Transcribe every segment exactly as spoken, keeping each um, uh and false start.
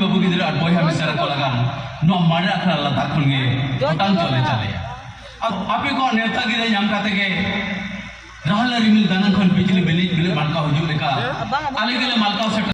ᱵᱟᱹᱵᱩ ᱜᱤᱫᱽᱨᱟᱹ ᱟᱨ ᱵᱚᱭᱦᱟ ᱢᱤᱥᱨᱟ ᱠᱚ ᱞᱟᱜᱟᱱ ᱱᱚᱣᱟ ᱢᱟᱨᱮ ᱟᱠᱷᱲᱟ ᱞᱟᱛᱟᱨ ᱠᱷᱚᱱ ᱜᱮ ᱦᱚᱴᱟᱝ ᱪᱚᱞᱮ ᱪᱟᱞᱮᱭᱟ᱾ ᱟᱨ ᱟᱯᱮ ᱠᱚᱣᱟᱜ ᱱᱮᱣᱛᱟ ᱜᱤᱨᱟᱹ ᱧᱟᱢ ᱠᱟᱛᱮ ᱜᱮ ᱨᱟᱦᱞᱟ ᱨᱤᱢᱤᱞ ᱫᱟᱱᱟᱝ ᱠᱷᱚᱱ ᱵᱤᱡᱽᱞᱤ ᱵᱤᱞᱤᱡ ᱵᱤᱞᱤᱡ ᱢᱟᱞᱠᱟᱣ ᱦᱤᱡᱩᱜ ᱞᱮᱠᱟ ᱟᱞᱮ ᱜᱮᱞᱮ ᱢᱟᱞᱠᱟᱣ ᱥᱮᱴᱮᱨ᱾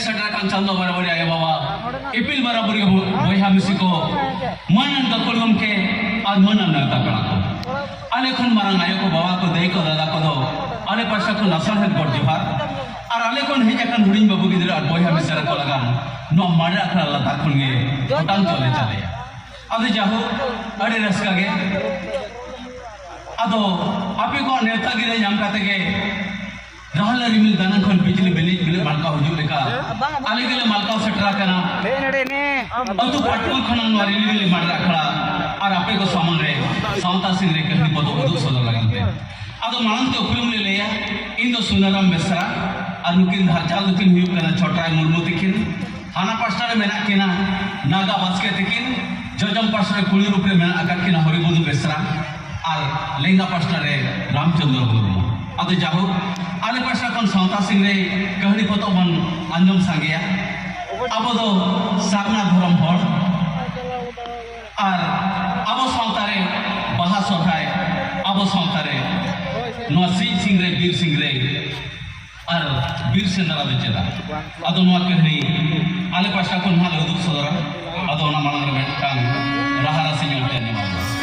ᱥᱮᱴᱮᱨ ᱟᱠᱟᱱ ᱪᱟᱸᱫᱚ ᱵᱟᱨᱟᱵᱟᱹᱨᱤ ᱟᱭᱳ ᱵᱟᱵᱟ, ᱤᱯᱤᱞ ᱵᱟᱨᱟᱵᱟᱹᱨᱤ ᱵᱚᱭᱦᱟ ᱢᱤᱥᱤ ᱠᱚ, ᱢᱟᱹᱱ ᱟᱱ ᱜᱟᱹᱠᱷᱩᱲ ᱜᱚᱢᱠᱮ ᱟᱨ ᱢᱟᱹᱱ ᱟᱱ ᱱᱮᱣᱛᱟ ᱯᱮᱲᱟ ᱠᱚ, ᱟᱞᱮ ᱠᱷᱚᱱ ᱢᱟᱨᱟᱝ ᱟᱭᱳ ᱠᱚ, ᱵᱟᱵᱟ ᱠᱚ, ᱫᱟᱹᱭ ᱠᱚ, ᱫᱟᱫᱟ ᱠᱚᱫᱚ ᱟᱞᱮ ᱯᱟᱦᱴᱟ ᱠᱷᱚᱱ ᱞᱟᱥᱟᱲᱦᱮᱫ ᱜᱚᱰ ᱡᱚᱦᱟᱨ᱾ ᱟᱨ ᱟᱞᱮ ᱠᱷᱚᱱ ᱦᱮᱡ ᱟᱠᱟᱱ ᱦᱩᱰᱤᱧ ᱵᱟᱹᱵᱩ ᱜᱤᱫᱽᱨᱟᱹ ᱟᱨ ᱵᱚᱭᱦᱟ ᱢᱤᱥᱨᱟ ᱠᱚ ᱞᱟᱜᱟᱱ ᱱᱚᱣᱟ ᱢᱟᱨᱮ ᱟᱠᱷᱲᱟ ᱞᱟᱛᱟᱨ ᱠᱷᱚᱱ ᱜᱮ ᱜᱚᱴᱟᱝ ᱪᱚᱞᱮ ᱪᱟᱞᱮᱭᱟ᱾ ᱟᱫᱚ ᱡᱟᱦᱳᱠ, ᱟᱹᱰᱤ ᱨᱟᱹᱥᱠᱟᱹ ᱜᱮ᱾ ᱟᱫᱚ ᱟᱯᱮ ᱠᱚᱣᱟᱜ ᱱᱮᱣᱛᱟ ᱜᱤᱨᱟᱹ ᱧᱟᱢ ᱠᱟᱛᱮ ᱜᱮ ᱨᱟᱦᱞᱟ ᱨᱤᱢᱤᱞ ᱫᱟᱱᱟᱝ ᱠᱷᱚᱱ ᱵᱤᱡᱽᱞᱤ ᱵᱤᱞᱤᱡ ᱵᱤᱞᱤᱡ ᱢᱟᱲᱠᱟᱣ ᱦᱤᱡᱩᱜ ᱞᱮᱠᱟ ᱟᱞᱮ ᱜᱮᱞᱮ ᱢᱟᱞᱠᱟᱣ ᱥᱮᱴᱮᱨ ᱟᱠᱟᱱᱟ᱾ ᱟᱹᱛᱩ ᱯᱟᱴᱠᱚᱢ ᱠᱷᱚᱱᱟᱜ ᱱᱚᱣᱟ ᱨᱤᱞᱤ ᱨᱤᱞᱤ ᱢᱟᱰᱨᱟ ᱟᱠᱷᱲᱟ ᱟᱨ ᱟᱯᱮ ᱠᱚ ᱥᱟᱢᱟᱝ ᱨᱮ ᱥᱟᱶᱛᱟ ᱥᱤᱝᱨᱟᱹᱭ ᱠᱟᱹᱦᱱᱤ ᱯᱚᱛᱚᱵ ᱩᱫᱩᱜ ᱥᱚᱫᱚᱨ ᱞᱟᱹᱜᱤᱫ ᱛᱮ᱾ ᱟᱫᱚ ᱢᱟᱲᱟᱝ ᱛᱮ ᱩᱯᱨᱩᱢ ᱞᱮ ᱞᱟᱹᱭᱟ, ᱤᱧ ᱫᱚ ᱥᱩᱱᱟᱨᱟᱢ ᱵᱮᱥᱨᱟ ᱟᱨ ᱱᱩᱠᱤᱱ ᱫᱷᱟᱨᱡᱟᱞ ᱫᱚᱠᱤᱱ ᱦᱩᱭᱩᱜ ᱠᱟᱱᱟ ᱪᱷᱚᱴᱨᱟᱭ ᱢᱩᱨᱢᱩ ᱛᱤᱠᱤᱱ᱾ ᱦᱟᱱᱟ ᱯᱟᱥᱴᱟ ᱨᱮ ᱢᱮᱱᱟᱜ ᱠᱤᱱᱟ ᱱᱟᱜᱟ ᱵᱟᱥᱠᱮ ᱛᱤᱠᱤᱱ, ᱡᱚᱡᱚᱢ ᱯᱟᱥᱴᱟ ᱨᱮ ᱠᱩᱲᱤ ᱨᱩᱯ ᱨᱮ ᱢᱮᱱᱟᱜ ᱟᱠᱟᱫ ᱠᱤᱱᱟ ᱦᱚᱨᱤᱵᱚᱫᱷᱩ ᱵᱮᱥᱨᱟ ᱟᱨ ᱞᱮᱸᱜᱟ ᱯᱟᱥᱴᱟ ᱨᱮ ᱨᱟᱢᱪᱚᱸᱫᱽᱨᱚ ᱢᱩᱨᱢᱩ᱾ ᱟᱫᱚ ᱡᱟᱦᱳᱠ, ᱟᱞᱮ ᱯᱟᱥᱴᱟ ᱠᱷᱚᱱ ᱥᱟᱶᱛᱟ ᱥᱤᱝᱨᱟᱹᱭ ᱠᱟᱹᱦᱱᱤ ᱯᱚᱛᱚᱵ ᱵᱚᱱ ᱟᱸᱡᱚᱢ ᱥᱟᱸᱜᱮᱭᱟ᱾ ᱟᱵᱚ ᱫᱚ ᱥᱟᱨᱱᱟ ᱫᱷᱚᱨᱚᱢ ᱦᱚᱲ ᱟᱨ ᱟᱵᱚ ᱥᱟᱶᱛᱟ ᱨᱮ ᱵᱟᱦᱟ ᱥᱚᱨᱦᱟᱭ, ᱟᱵᱚ ᱥᱟᱶᱛᱟ ᱨᱮ ᱱᱚᱣᱟ ᱥᱤᱧ ᱥᱤᱝᱨᱟᱹᱭ, ᱵᱤᱨ ᱥᱤᱝᱨᱟᱹᱭ ᱟᱨ ᱵᱤᱨ ᱥᱮᱸᱫᱽᱨᱟ ᱫᱚ ᱪᱮᱫᱟᱜ? ᱟᱫᱚ ᱱᱚᱣᱟ ᱠᱟᱹᱦᱱᱤ ᱟᱞᱮ ᱯᱟᱥᱴᱟ ᱠᱷᱚᱱ ᱱᱟᱦᱟᱜ ᱞᱮ ᱩᱫᱩᱜ ᱥᱚᱫᱚᱨᱟ᱾ ᱟᱫᱚ ᱚᱱᱟ ᱢᱟᱲᱟᱝ ᱨᱮ ᱢᱤᱫᱴᱟᱝ ᱨᱟᱦᱟ ᱨᱟᱥᱤ ᱧᱚᱜ ᱯᱮ ᱟᱸᱡᱚᱢᱟ᱾